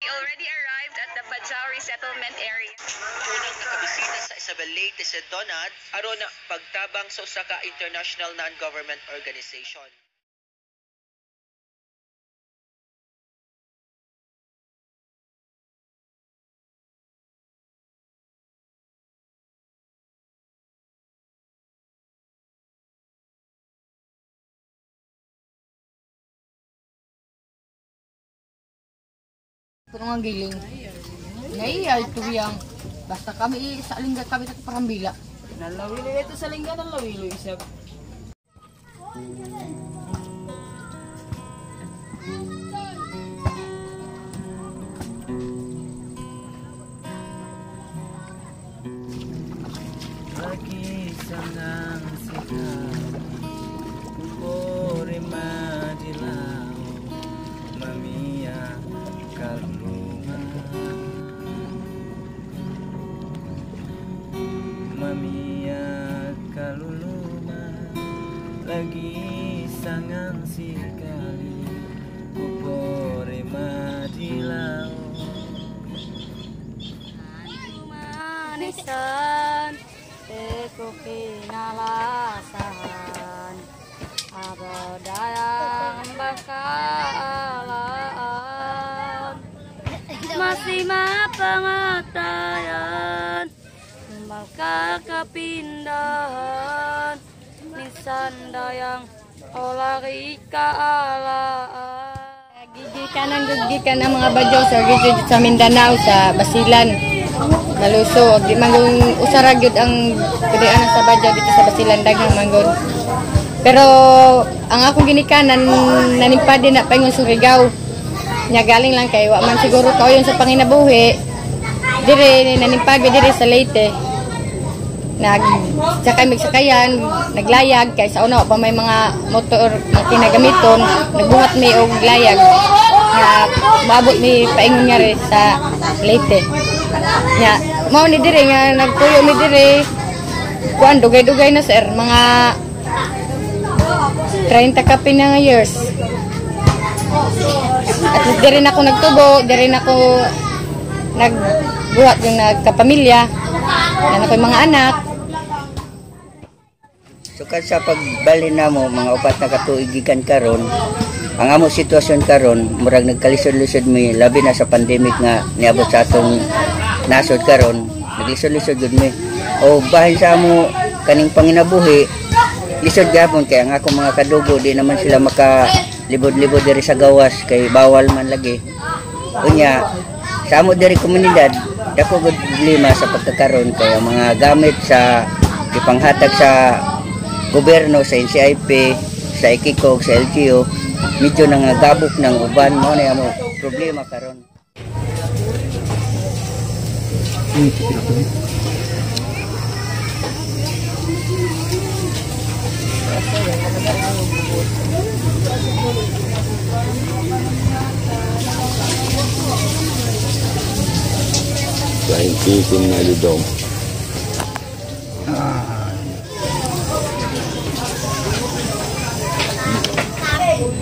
We already arrived at the Bajau resettlement area. Unang nakabisita sa Isabel Leyte si Donat aron pagtabang sa usa ka international non-government organization. Puno nga giling. Naiya ito yang. Basta kami sa lingga kami sa parambila. Nalawilo ito sa lingga, nalawilo isa. Lagi sanang sikap Kupore madilao Mamia kaluluma. Mamia kaluluma. Lagi sangan sekali Kupore madilao. Manisan, teko kinalasahan, abodayang bakalaan, masih mapangatayan, malkakapindahan, minsan dayang olari kaalaan. Gigikanan gud gikan ang mga Badjao sa region sa Mindanao, sa Basilan. Maluso og di man gung usara gyud ang pilian sa Badjao dito sa Basilan, daghang manggod. Pero ang akong ginikanan nanimpad din na paingon Surigao. Nya galing lang kay wa man siguro kauyon sa panginabuhi. Dire nanimpag dire sa Leyte. Nag sakay migsakayan, naglayag kay sa una wa pa may mga motor nga kinagamiton, nagbuhat mi og layag nga maabot mi paingon nga ri sa Leyte. Nya mao ni dire nga nagtuyo mi dire kuan dugay-dugay na sir, mga 30 kapin na nga years. At least dire na ako nagtubo, dire na ako nagbuhat yung nagkapamilya, yan ako yung mga anak. Sukad sa pagbalhin namo mga 4 na katuig gikan karon, ang amo sitwasyon karon murag nagkalisod-lisod mi, labi na sa pandemic nga niabot sa atong nasod karon, naglisod-lisod gud mi. O bahin sa amo kaning panginabuhi, lisod gapon kay ang akong mga kadugo di naman sila makalibod-libod diri sa gawas kay bawal man lagi. Unya sa amo diri komunidad dako gud problema sa pagkakaron kay ang mga gamit sa gipanghatag sa gobyerno, sa NCIP, sa IKIKOG, sa LGU, medyo nangagabok ng uban, mao na amo problema karon. Scientific na dong.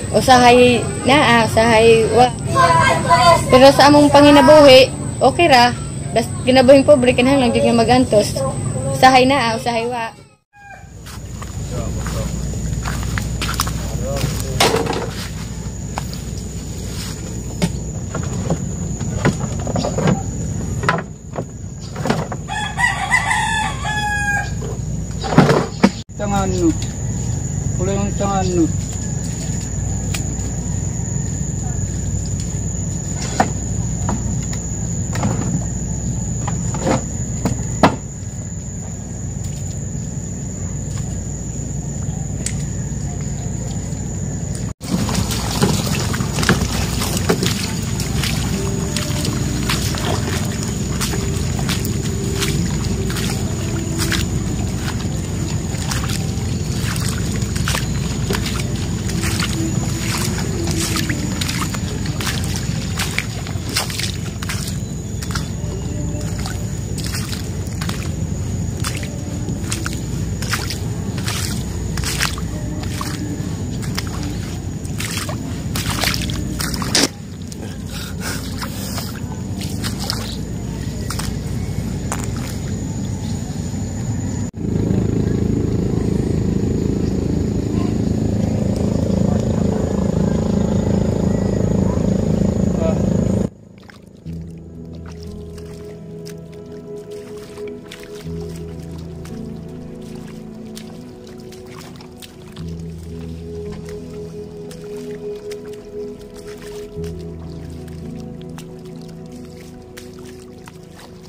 Usahay naa, usahay wa. Pero sa among panginabuhi, okay ra. Bas kinabuhing pobre kinahanglan gyud nga magantos. Usahay naa, usahay wa. Tangan no. Kulay yung tangan no.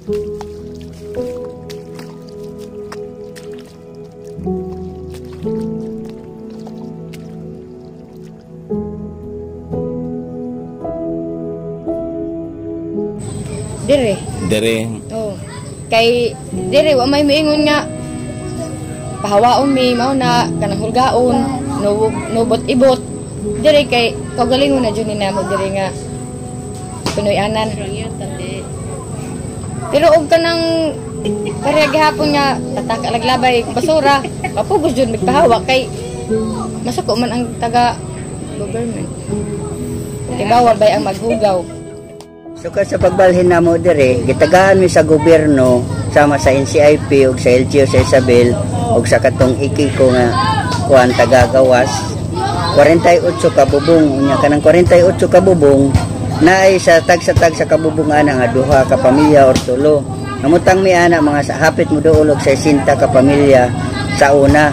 Dire. Dire. Oh. Kay dire wa may miingon nga pahawaon mi mao na kanang hulgaon, nubot ibot. Dire kay kaugalingon na jud ni namo dire nga Pinoy-anan. Pero og kanang pareha gihapon nga tataka laglabay basura, mapugos jud migpahawa kay masuko man ang taga government. Kay bawal bay ang maghugaw. Sukad sa pagbalhin namo dire, gitagaan mi sa gobyerno sama sa NCIP ug sa LGU sa Isabel ug sa katong iki ko nga kuan taga-gawas 48 ka bubong. Unya kanang 48 ka bubong naay sa tag sa kabubong ana nga duha ka pamilya or tulo. Namutang mi ana mga sa hapit mo duol og 60 ka pamilya sa una.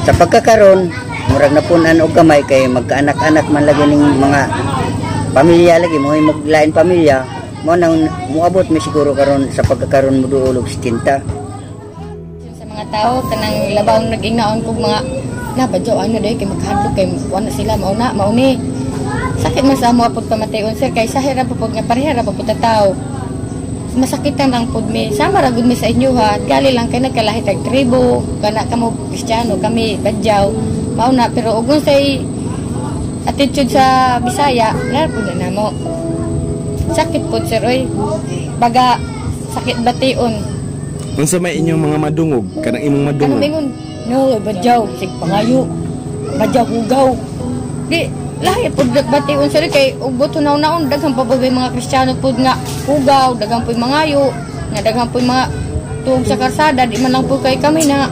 Sa pagkakaron murag napun-an og gamay kay magkaanak-anak man lagi ning mga pamilya lagi mo maglain pamilya mo nang muabot mi siguro karon sa pagkakaron mo duol og 70. Sa mga tao kanang labaw nag-ingnaon kog mga na badyaw ano dai kay maghadlok kay kuan na sila mao na mao ni. Sakit man sa amo pud pamatayon sir kay sa hirap pud nga pareha ra pud tao. Masakitan lang pud mi. Sama ra gud mi sa inyo ha. Gali lang kay nagkalahi tag tribo, kana kamo Kristiyano, kami Badyaw. Mao na pero og unsay attitude sa Bisaya, lar pud na namo. Sakit pud sir oy. Baga sakit bation. Unsa may inyong mga madungog? Kanang imong madungog? Kanang ingon, no, Badyaw, sig pangayo. Badyaw hugaw. Di lahi pud bation sir kay og buto naon-naon daghan pa pud mga Kristiyano pud nga hugaw, daghan pud mangayo, nga daghan pud mga tuog sa karsada, di man lang pud kay kami na.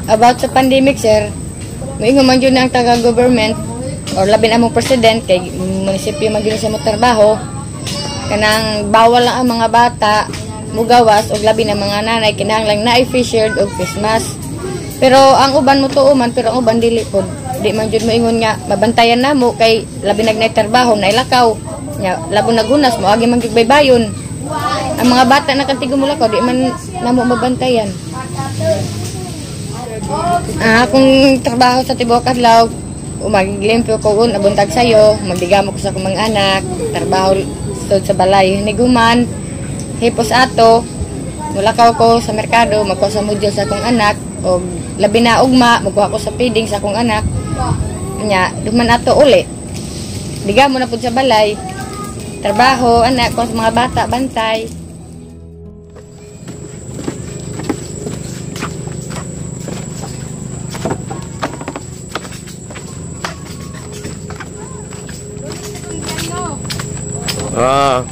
About sa pandemic, sir, moingon man jud na ang taga-government or labi na among president kay munisipyo man gyud sa mo trabaho, kanang bawal lang ang mga bata mugawas og labi na mga nanay kinahanglan naay face shield og face mask. Pero ang uban mo tuo man pero ang uban dili pod. Di man jud moingon nga mabantayan namo kay labi nag naay trabaho nailakaw. Nya labo nagunas moagi man gyud baybayon. Ang mga bata na kantigo mulakaw di man namo mabantayan. Akong trabaho sa tibuok adlaw, maglimpyo ko un abuntag sayo, magdigamo ko sa akong mga anak, trabaho sud sa balay hiniguman, hipos ato, mulakaw ko sa merkado, magkuha sa module sa akong anak, og labi na ugma, magkuha ko sa feeding sa akong anak. Nya, duman ato uli. Digamo na pud sa balay. Trabaho, anak ko sa mga bata, bantay. Ah.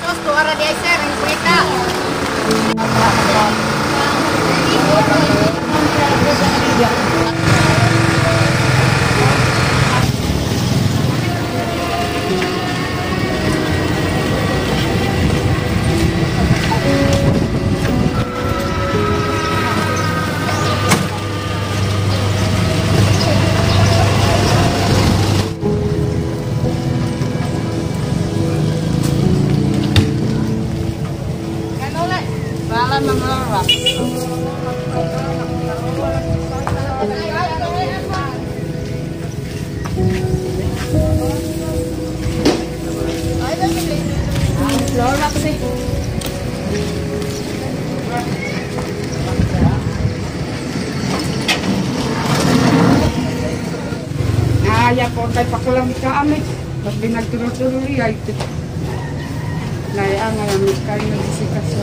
Tos tuara di sir ang kwita. Naya po tayo pakulang ka ami. Mas binagtuloy-tuloy ay naya nga namin kayo nagsisikaso.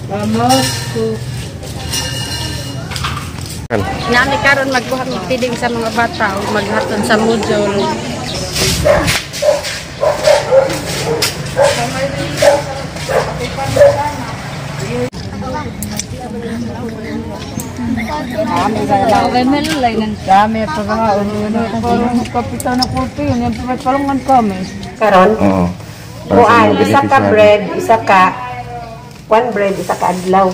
Vamos ko. Nami karon magbuhat og feeding sa mga bata o maghaton sa module. Kami pa ba kapitan na kulto yun, yung palungan kami. Karon? Oo. Kuan, isa ka bread, isa ka one bread, isa ka adlaw.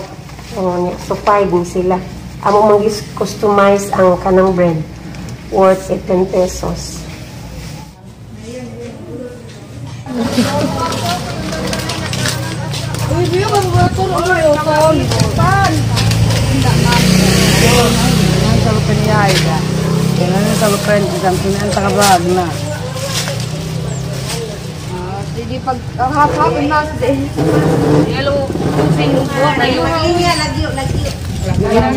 So 5 ni sila. Amo mang customize ang kanang bread worth 10 pesos. Uy, biyo ka ba ito? Uy, uy, pan. Sa lupen niya ay da. Kailan sa lupen, isang pinanta ka bag na. Hindi pag hapon na yellow sing na yun. Lagyo, lagyo. Pila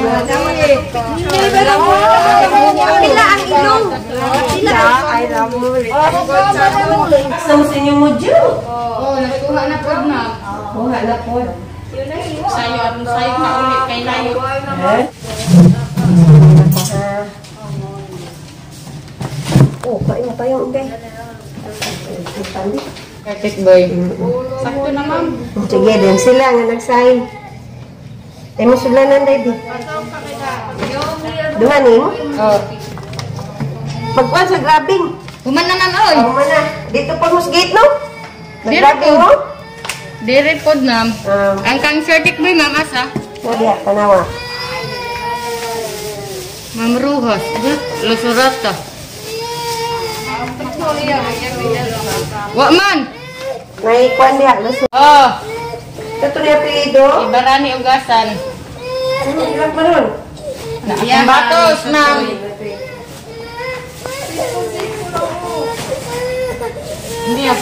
ang ilong. Pila ay ramuli. Sa inyo mo ju. Oh, nagkuha na pod na. Kuha na pod. Sayo atong sayo ka ulit kay layo. Oh, kain pa yung ube. Perfect boy. Sakto na ma'am. Sige, din sila nga nagsahin. Ay mo sulanan dahil di. Duha ni mo? Oh. Pagkuhan sa grabbing. Human na nan oy. Human na. Dito pa mo sa gate no? Nag-grabbing mo? Dire pod ma'am. Ang kang certic boy ma'am asa? Wala, tanawa. Ma'am Ruhas, Lusurata. Wa man. May kuan diha Lusur. Oh. Kato ni apelyido? Ibarani ugasan. Ano ilang pa ron? Ang batos, ma'am. Hindi ah.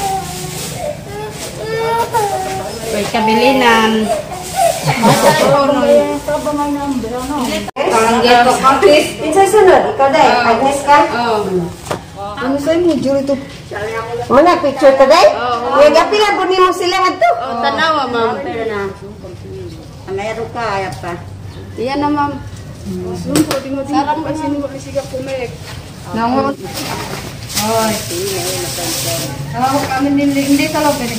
May kabilinan. Pinsay sunod, ikaw dai, Agnes ka? Ano sa'yo mo, Julie to? Mana picture ta dai? Nga gapila gud nimo sila ngadto. Oh, tanawa, ma'am. Meron ka ay pa. Iyan na, ma'am. Sumpo, di mo din ko sino mo kasi ka pumek. Nango. Oy. Oh, kami hindi sa loob ini.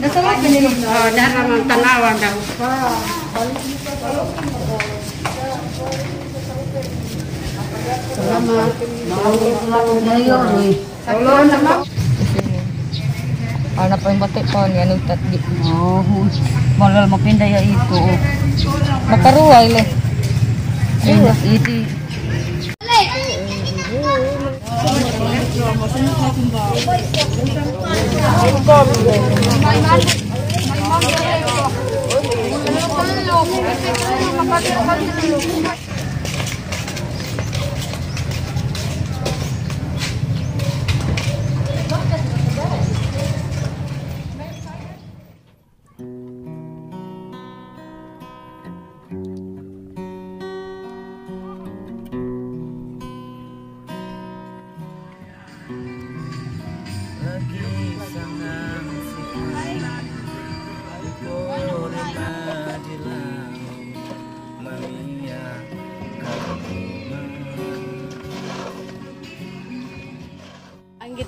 Nasa loob ini. Oh, dara ma'am tanawa daw. Salamat. Sakto na, ma'am. Ano pa yung batik pa niya nung tatgi. Oh, malal mapindaya ito. Makaruwa ile. Iti. Lagi sangang sikap.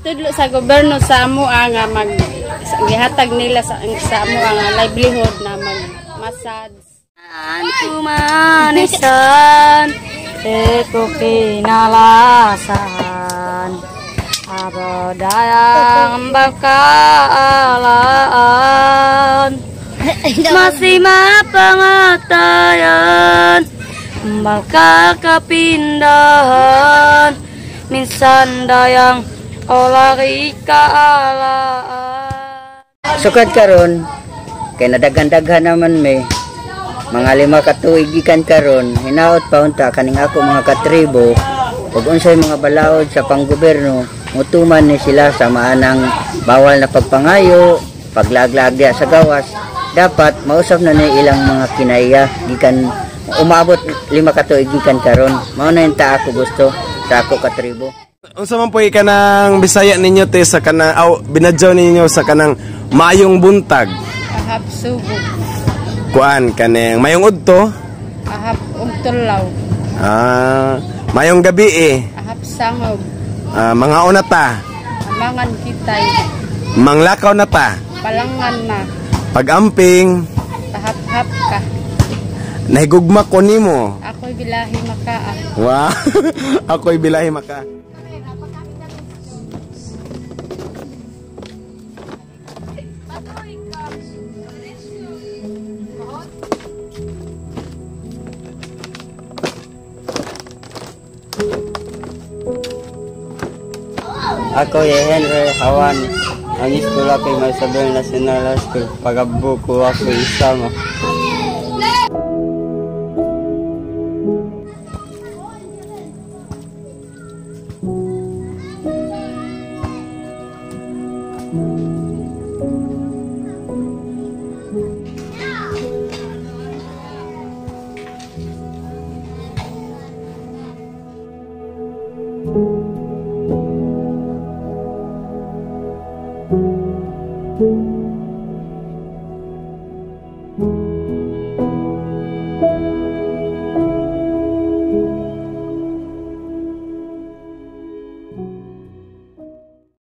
Gitudlo sa gobyerno sa amoa nga mag gihatag nila sa amoa nga livelihood na mag massage. Kumanisan, eko kinalasan, abodayang bakaalaan, masih mapangatayan, balka kapindahan, minsan dayang olari kaalaan. Sukad karon kay nadaghan-daghan naman may mga 5 ka tuig gikan karon, hinaot pa unta kaning ako mga katribo ug unsay mga balaod sa panggobyerno mutuman ni sila sa maanang bawal na pagpangayo, paglaaglaag diha sa gawas. Dapat mausap na ni ilang mga kinaiya gikan umabot 5 ka tuig gikan karon. Mao na yung ta ako gusto sa ako katribo. Unsa man po kanang Bisaya ninyo te sa kanang aw binadyaw ninyo sa kanang maayong buntag? Ahap subo. Kuan kanang mayong udto? Ahap ugtulaw. Ah, mayong gabi eh. Ahap sangog. Ah, mga una ta. Mangan kitay. Manglakaw na ta. Palangan na. Pagamping. Tahap-hap ka. Nahigugma ko nimo. Ako'y bilahi maka. Wow. Ako'y bilahi maka. Ako ye Henry Hawan. Ang eskwela kay Maysabel National High School. Pagabo ko ako isama. Thank you.